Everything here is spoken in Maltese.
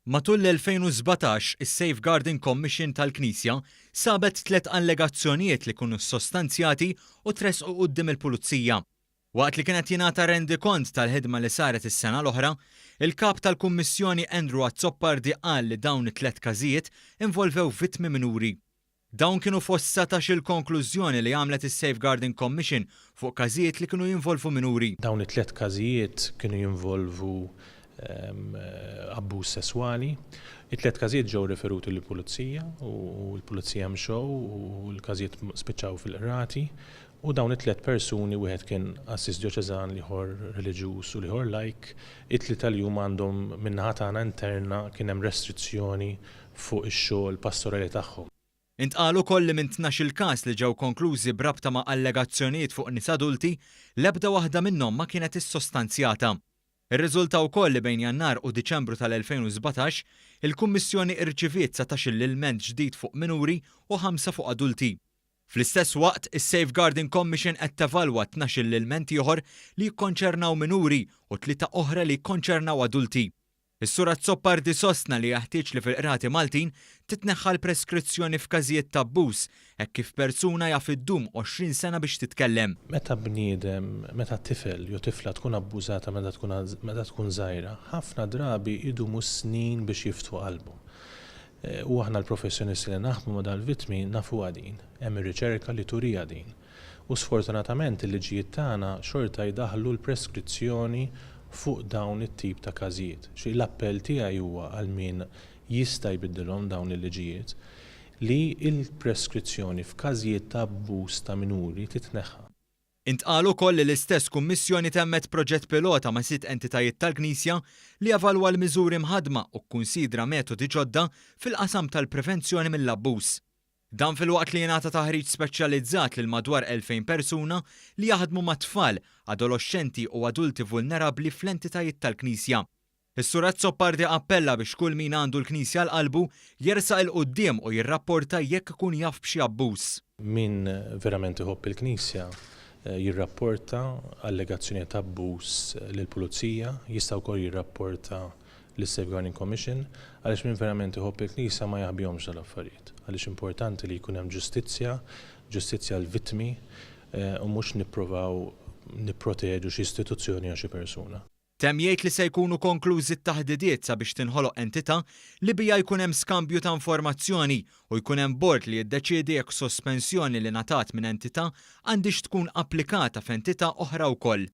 Matul l-2017, is-Safeguarding Commission tal-Knisja sabet tliet allegazzjonijiet li kienu ssostanzjati u tressqu quddiem il-Pulizija. Waqt li kien qed jingħata rendikont tal-ħidma li saret is-sena l-oħra, il-Kap tal-Kummissjoni Andrew Azzopardi qal li dawn it-tliet każijiet involvew vittmi minuri. Dawn kienu fost 19-il konklużjoni li għamlet is-Safeguarding Commission fuq każijiet li kienu jinvolvu minuri. Dawn it-tliet każijiet kienu jinvolvu abbuż sesswali. It-tliet każijiet ġew riferuti lill-pulizija u l-pulizija mxew u l-każijiet spiċċaw fil-qrati. U dawn it-tliet persuni, wieħed kien qassis djoċeżan, l-ieħor reliġjuż u l-ieħor lajk, it-tlieta li huma għandhom min-naħa tagħna interna kien hemm restrizzjoni fuq ix-xogħol pastorali tagħhom. Intqal ukoll li minn 12-il każ li ġew konklużi b'rabta ma' allegazzjonijiet fuq nies adulti, l-ebda waħda minnhom ma kienet issostanzjata. Irriżulta wkoll li bejn Jannar u Diċembru tal-2017, il-Kummissjoni rċiviet 19-il ilment ġdid fuq minuri u ħamsa fuq adulti. Fl-istess waqt, is-Safeguarding Commission qed tevalwa 12-il ilment ieħor li jikkonċernaw minuri u tlieta oħra li jikkonċernaw adulti. Is-Sur Azzopardi sostna li jeħtieġ li fil-qrati Maltin titneħħa l-preskrizzjoni f'każijiet ta' abbuż hekk kif persuna jaf iddum 20 sena biex titkellem. Meta bniedem, meta tifel jew tifla tkun abbużata meta tkun meta tkun żgħira, ħafna drabi idumu snin biex jiftħu qalbhom. U aħna l-professjonisti li naħdmu ma' dal-vittmi nafuha din. Hemm ir-riċerka li turiha din. U sfortunatament il-liġijiet tagħna xorta jdaħħlu l-preskrizzjoni fuq dawn it-tip ta' każijiet. Xi l-appell tiegħi huwa għal min jista' jbiddilhom dawn il-liġijiet li l-preskrizzjoni f'każijiet ta' abbuż ta' minuri titneħħa. Intqal ukoll li l-istess Kummissjoni temmet proġett pilota ma' sitt entitajiet tal-Knisja li evalwa l-miżuri mħaddma u kkunsidra metodi ġodda fil-qasam tal-prevenzjoni mill-abbuż. Dan filwaqt li jingħata taħriġ speċjalizzat lil madwar 2,000 persuna li jaħdmu mat-tfal, adoloxxenti u adulti vulnerabbli fl-entitajiet tal-Knisja. Is-Sur Azzopardi appella biex kull min għandu l-Knisja għal qalbu jersaq 'il quddiem u jirrapporta jekk ikun jaf b'xi abbuż. Min verament iħobb il-Knisja jirrapporta allegazzjonijiet ta' abbuż lill-Pulizija, jista' wkoll jirrapporta lis-Safeguarding Commission, għaliex min verament iħobb il-Knisja ma jaħbihomx dal-affarijiet. Għaliex importanti li jkun hemm ġustizzja, ġustizzja għall-vittmi u mhux nipprovaw nipproteġu xi istituzzjoni jew xi persuna. Temm jgħid li se jkunu konklużi t-taħdidiet sabiex tinħoloq entità li biha jkun hemm skambju ta' informazzjoni u jkun hemm bord li jiddeċiedi jekk sospensjoni li ngħatat minn entità għandhiex tkun applikata f'entità oħra wkoll.